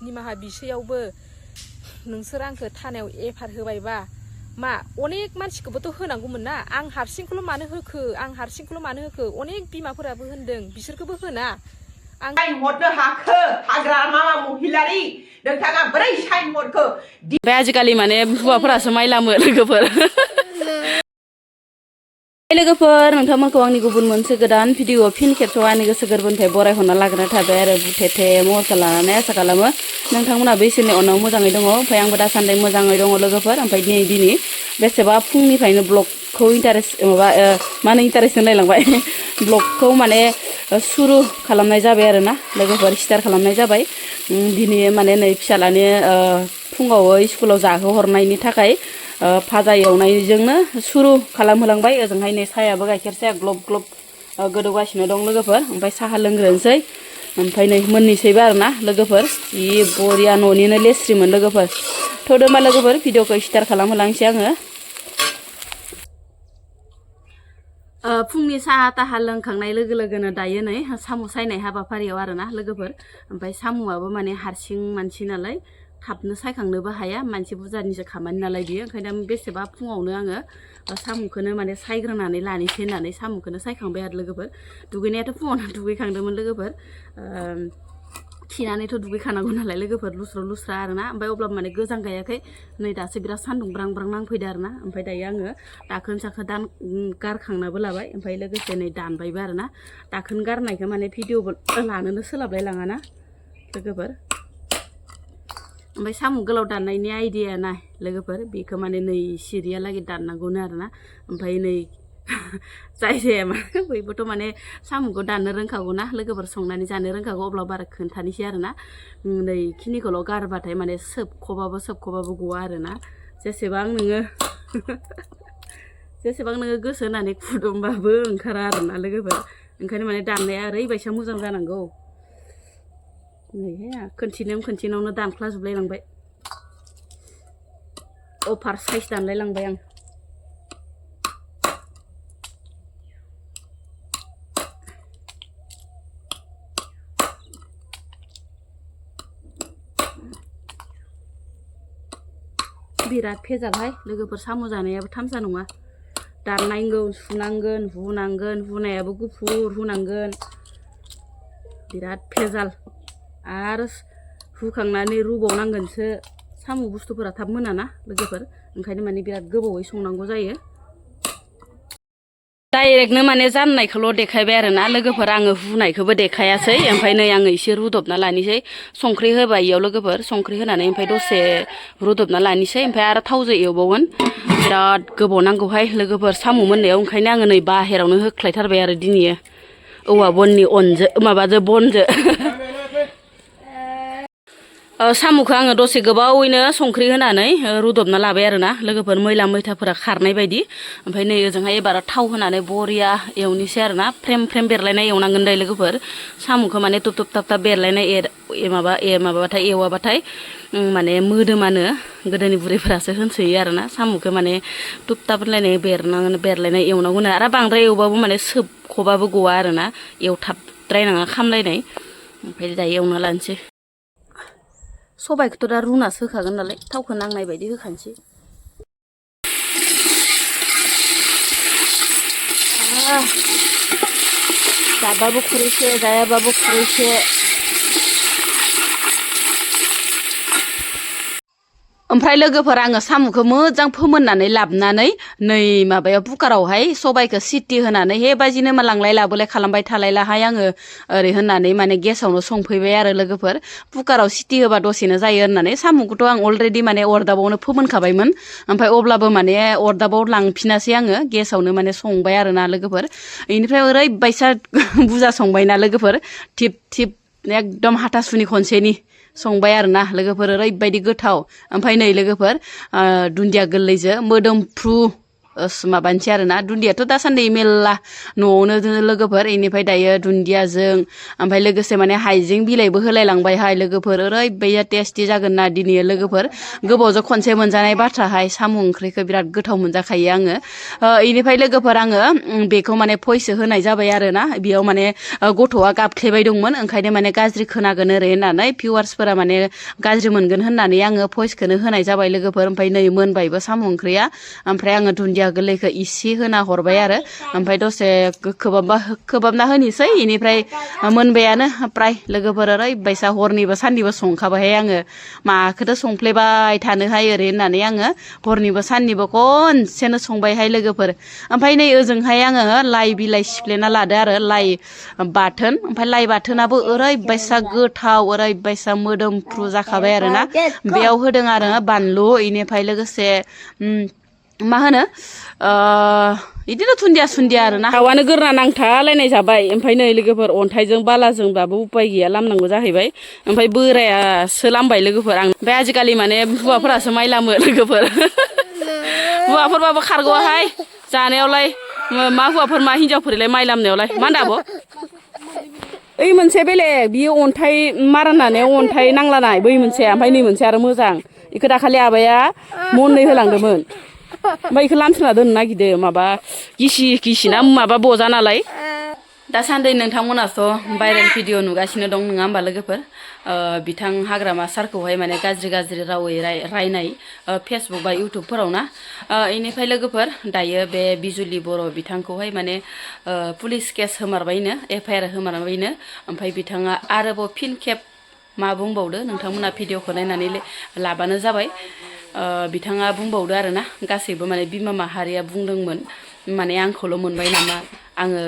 निमाहा बिसैयावबो नोंसोर आंखौ थानायाव एफार होबायबा मा अनेक मानसिखौबोथ' होनांगौमोन ना आं हारसिंखौल' मानो होखो अनेक बिमाफोराबो होनदों बिसोरखौबो होना आं साइन हरनो हाखो हाग्रामा महिलारि नोंथाङा बोरै साइन हरखो बे आजिखालि माने हौवाफोरासो माइलामो लोगोफोर लोगोफोर नोंथांमोनखौ आंनि गुबुन मोनसे गोदान भिडिअ फिन खेबसेयाव आंनि गोसो गोरबोनिफ्राय बरायहरना लाग्रोनाय थाबाय आरो बुथेथे महरखौ लानानै आसा खालामो नोंथांमोना इसोरनि अननायाव मोजाङै दङ ओमफ्राय आंबो दासान्दि मोजाङै दङ लोगोफोर ओमफ्राय दिनै बेसेबा फुंनिफ्रायनो ब्लगखौ इन्टारेस्ट होनलायलांबाय ब्लगखौ माने सुरु खालामनाय जाबाय आरो ना लोगोफोर स्टार्ट खालामनाय जाबाय दिनै माने नै फिसालानि फुङाव स्कुलाव जाहोहरनायनि थाखाय भाजा एवनायजोंनो सुरु खालामहोलांबाय ओजोंहाय नै साहायाबो गाइखेर साया ग्लब ग्लब गोदौगासिनो दं लोगोफोर ओमफ्राय साहा लोंग्रोनोसै ओमफ्राय नै मोननैसैबो आरो ना लोगोफोर जि बरिया न'निनो लेस्रिमोन लोगोफोर थ'दो होमबा लोगोफोर भिडिअखौ स्टार्ट खालामहोलांसै आङो फुंनि साहा ताहा लोंखांनाय लोगो लोगोनो दायो नै साम' सायनाय हाबाफारियाव आरो ना लोगोफोर ओमफ्राय साम'आबो माने हारसिं मानसि नालाय थाबनो सायखांनोबो हाया मानसि बुरजानिसो खामानि नालाय बियो ओंखायनो बेसेबा फुङावनो आङो साम'खौनो माने सायग्रोनानै लानोसै होननानै साम'खौनो सायखांबाय आरो लोगोफोर दुगैनायाथ' फुङावनो दुगैखांदोंमोन लोगोफोर खिनानैथ' दुगैखानांगौ नालाय लोगोफोर लुस्रा आरोना ओमफ्राय अब्लाबो माने गोजां गायाखै नै दासो बिराद सान्दुं ब्रां ब्रां नांफैदो आरोना ओमफ्राय दायो आङो दाखोन साखोन गारखांनाबो लाबाय ओमफ्राय लोगोसे नै दानबायबो आरोना दाखोन गारनायखौ माने भिडिअबो लानोनो सोलाबलाय लाङाना लोगोफोर ओमफ्राय साम' गोलाव दाननायनि आइडिया ना लोगोफोर बेखौ माने नै सिरियालागै दाननांगौनो आरोना ओमफ्राय नै जायजाया माने बयबोथ' माने साम'खौ दाननो रोंखागौ ना लोगोफोर संनानै जानो रोंखागौ अब्ला बारा खोन्थानोसै आरोना नै खिनिखौल' गारबाथाय माने सोबख'बाबो गवा आरोना जेसेबां नोङो गोसो होनानै खुदुंबाबो ओंखारा आरोना लोगोफोर ओंखायनो माने दाननाया ओरैबायसा मोजां जानांगौ नैहाय खनसेनावनो दानख्लाजोबलाय लांबाय अभार साइज दानलाय लांबाय आं बिराद भेजालहाय लोगोफोर साम' जानायाबो थामसा नङा दाननांगौ सुनांगोन हुनायाबो गुफुर हुनांगोन बिराद भेजाल आरो हुखांनानै रुबावनांगोनसो साम' बुस्थुफोरा थाब मोनाना लोगोफोर ओंखायनो माने बिराद गोबावै संनांगौ जायो डाइरेक्टनो माने जाननायखौल' देखायबाय आरोना लोगोफोर आङो हुनायखौबो देखायासै ओमफ्राय नै आङो एसे रुदबना लानोसै संख्रि होबाय इयाव लोगोफोर संख्रि होनानै ओमफ्राय दसे रुदबना लानोसै ओमफ्राय आरो थावजों एवबावगोन बिराद गोबाव नांगौहाय लोगोफोर साम' मोननायाव ओंखायनो आङो नै बाहेरावनो होख्लायथारबाय आरो दिनै औवा बननि बनजो साम'खौ आङो दसे गोबावैनो संख्रि होनानै रुदबना लाबाय आरोना लोगोफोर मैला मैथाफोरा खारनाय बायदि ओमफ्राय नै ओजोंहाय एबार थाव होनानै बरिया एवनोसै आरोना फ्रेम बेरलायनाय एवनांगोन दे लोगोफोर साम'खौ माने तुब थाब बेरलायनाय माबाबाथाय एवाबाथाय माने मोदोमानो गोदोनि बुरैफोरासो होनसोयो आरोना साम'खौ माने तुब थाब होनलायनाय बेरलायनाय एवनांगौनो आरो बांद्राय एवबाबो माने सोबख'बाबो गवा आरोना एवथाबद्रायनाङा खामलायनाय ओमफ्राय दायो एवना लानोसै सबायखौथ' दा रुनासो होखागोन नालाय थावखौ नांनाय बायदि होखानोसै जाबाबो खुरैसे जायाबाबो खुरैसे ओमफ्राय लोगोफोर आङो साम'खौ मोजां फोमोननानै लाबोनानै नै माबायाव कुकारावहाय सबायखौ सिटी होनानै हेबाजिनो लांलाय लाबोलाय खालामबाय थालायलाहाय आङो ओरै होननानै माने गेसावनो संफैबाय आरो लोगोफोर कुकाराव सिटी होबा दसेनो जायो होननानै साम'खौथ' आं अलरेडि माने अरदाबावनो फोमोनखाबायमोन ओमफ्राय अब्लाबो माने अरदाबाव लांफिनासै आङो गेसावनो माने संबाय आरोना लोगोफोर बेनिफ्राय ओरैबायसा बुरजा संबायना लोगोफोर थिब एकदम हाथासुनि खनसेनि संबाय आरोना लोगोफोर ओरैबायदि गोथाव ओमफ्राय नै लोगोफोर दुन्दिया गोरलैजों मोदोमफ्रु माबानोसै आरोना दुन्दियाथ' दासान्दि मेल्ला न'आवनो लोगोफोर इनिफ्राय दायो दुन्दियाजों ओमफ्राय लोगोसे माने हाइजें बिलाइबो होलायलांबायहाय लोगोफोर ओरैबायदि टेस्टि जागोन ना दिनै लोगोफोर गोबावजों खनसे मोनजानाय बाथ्राहाय साम' ओंख्रिखौ बिराद गोथाव मोनजाखायो आङो इनिफ्राय लोगोफोर आङो बेखौ माने भइसो होनाय जाबाय आरोना बेयाव माने गथ'आ गाबख्लेबाय दंमोन ओंखायनो माने गाज्रि खोनागोन ओरै होननानै भिउवार्सफोरा माने गाज्रि मोनगोन होननानै आङो भइसखौनो होनाय जाबाय लोगोफोर ओमफ्राय नै मोनबायबो साम' ओंख्रिया ओमफ्राय आङो दुन्दिया गोरलैखौ इसे होना हरबाय आरो ओमफ्राय दसे खोबहाबना होनोसै इनिफ्राय मोनबायानो प्राय लोगोफोर ओरैबायसा हरनिबो साननिबो संखाबायहाय आङो माखौथो संफ्लेबाय थानोहाय ओरै होननानै आङो हरनिबो साननिबो खनसेनो संबायहाय लोगोफोर ओमफ्राय नै ओजोंहाय आङो लाइ बिलाइ सिफ्लेना लादो आरो लाइ बाथोन ओमफ्राय लाइ बाथोनाबो ओरैबायसा गोथाव ओरैबायसा मोदोमफ्रु जाखाबाय आरोना बेयाव होदों आरो बानलु इनिफ्राय लोगोसे मा होनो बिदिनो दुन्दिया सुन्दिया आरोना दाउआनो गोरना नांथालायनाय जाबाय ओमफ्राय नै लोगोफोर अन्थाइजों बालाजोंबाबो उपाय गैया लामनांगौ जाहैबाय ओमफ्राय बोरायासो लामबाय लोगोफोर आं ओमफ्राय आजिखालि माने हौवाफोरासो माइ लामो लोगोफोर हौवाफोरबाबो खारग'वाहाय जानायावलाय मा हौवाफोर मा हिनजावफोरलाय माइ लामनायावलाय मा होनदों आब' ओइ मोनसे बेलेग बियो अन्थाइ मारा होनानै अन्थाइ नांलानाय बै मोनसे ओमफ्राय नै मोनसे आरो मोजां बेखौ दाखालि आबाया मननै होलांदोंमोन ओमफ्राय बेखौ लामस्रोना दोननो नागिरदों माबा गिसिना माबा बजा नालाय दासान्दि नोंथांमोनाथ' भाइरेल भिडिअ नुगासिनो दं नङा होमबा लोगोफोर बिथां हाग्रामा सारखौहाय माने गाज्रि रावै रायनाय फेसबुक बा इउटुबफोराव ना इनिफ्राय लोगोफोर दायो बे बिजुलि बर' बिथांखौहाय माने पुलिस केस होमारबायनो FIR होमारबायनो ओमफ्राय बिथाङा आरोबाव फिन खेब मा बुंबावदो नोंथांमोना भिडिअखौ नायनानै लाबानो जाबाय बिथाङा बुंबावदो आरोना गासैबो माने बिमा माहारिया बुंदोंमोन माने आंखौल' मोनबाय नामा आङो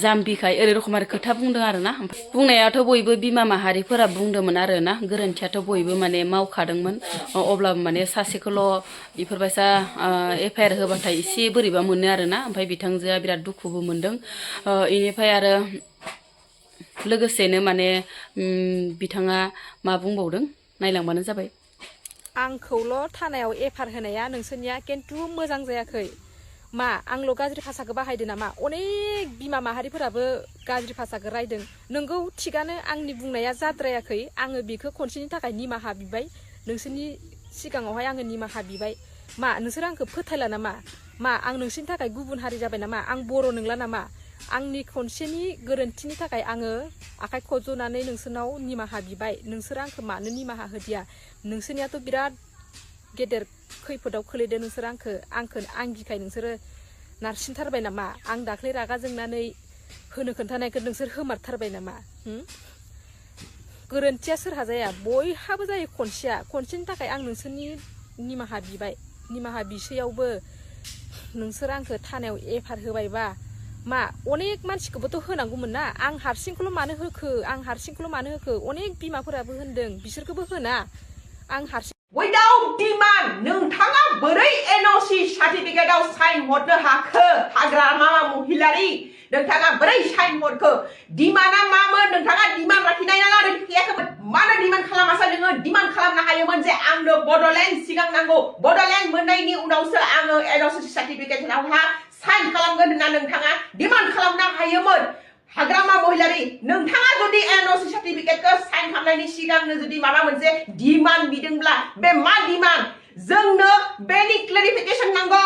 जाम्बिखाय ओरै रखम आरो खोथा बुंदों आरोना बुंनायाथ' बयबो बिमा माहारिफोरा बुंदोंमोन आरोना गोरोन्थियाथ' बयबो माने मावखादोंमोन अब्लाबो माने सासेखौल' बेफोरबायसा FIR होबाथाय एसे बोरैबा मोनो आरोना ओमफ्राय बिथांजोआ बिराद दुखुबो मोनदों इनिफ्राय आरो लोगोसेनो माने बिथाङा मा बुंबावदों नायलांबानो जाबाय आंखौल' थानायाव FIR होनाया नोंसोरनिया खिन्थु मोजां जायाखै मा आंल' गाज्रि भाषाखौ बाहायदो नामा अनेक बिमा माहारिफोराबो गाज्रि भाषाखौ रायदों नोंगौ थिगानो आंनि बुंनाया जाद्रायाखै आङो बेखौ खनसेनि थाखाय निमाहा बिबाय नोंसोरनि सिगाङावहाय आङो निमाहा बिबाय मा नोंसोर आंखौ फोथायला नामा मा आं नोंसोरनि थाखाय गुबुन हारि जाबाय नामा आं बर' नंला नामा आंनि खनसेनि गोरोन्थिनि थाखाय आङो आखाइ खज'नानै नोंसोरनाव निमाहा बिबाय नोंसोर आंखौ मानो निमाहा होदिया नोंसोरनियाथ' बिराद गेदेर खैफोदाव खोलैदो नोंसोर आंखौ आंगिखाय नोंसोरो नारसिनथारबाय नामा आं दाख्लै रागा जोंनानै होनो खोन्थानायखौ नोंसोर होमारथारबाय नामा गोरोन्थिया सोरहा जाया बयहाबो जायो खनसेनि थाखाय आं नोंसोरनि निमाहा बिबाय निमाहा बिसैयावबो नोंसोर आंखौ थानायाव FIR होबायबा मा अनेक मानसिखौबोथ' होनांगौमोन ना आं हारसिंखौल' मानो होखो अनेक बिमाफोराबो होनदों बिसोरखौबो होना आं हारसिं Without demand नोंथाङा बोरै NOC सार्टिफिकेटआव साइन हरनो हाखो हाग्रामा महिलारि नोंथाङा बोरै साइन हरखो डिमान्डआ मामोन नोंथाङा डिमान्ड लाखिनाय नाङा लाखियाखैमोन मानो डिमान्ड खालामासा नोङो डिमान्ड खालामनो हायोमोन जे आंनो बड'लेण्ड सिगां नांगौ बड'लेण्ड मोननायनि उनावसो आङो NOC सार्टिफिकेटआवहा साइन खालामगोन होनना नोंथाङा डिमान्ड खालामनो हायोमोन हाग्रामा महिलारि नोंथाङा जुदि NOC सार्टिफिकेटखौ साइन खालामनायनि सिगांनो जुदि माबा मोनसे डिमान्ड बिदोंब्ला बे मा डिमान्ड जोंनो बेनि क्लेरिफिकेशन नांगौ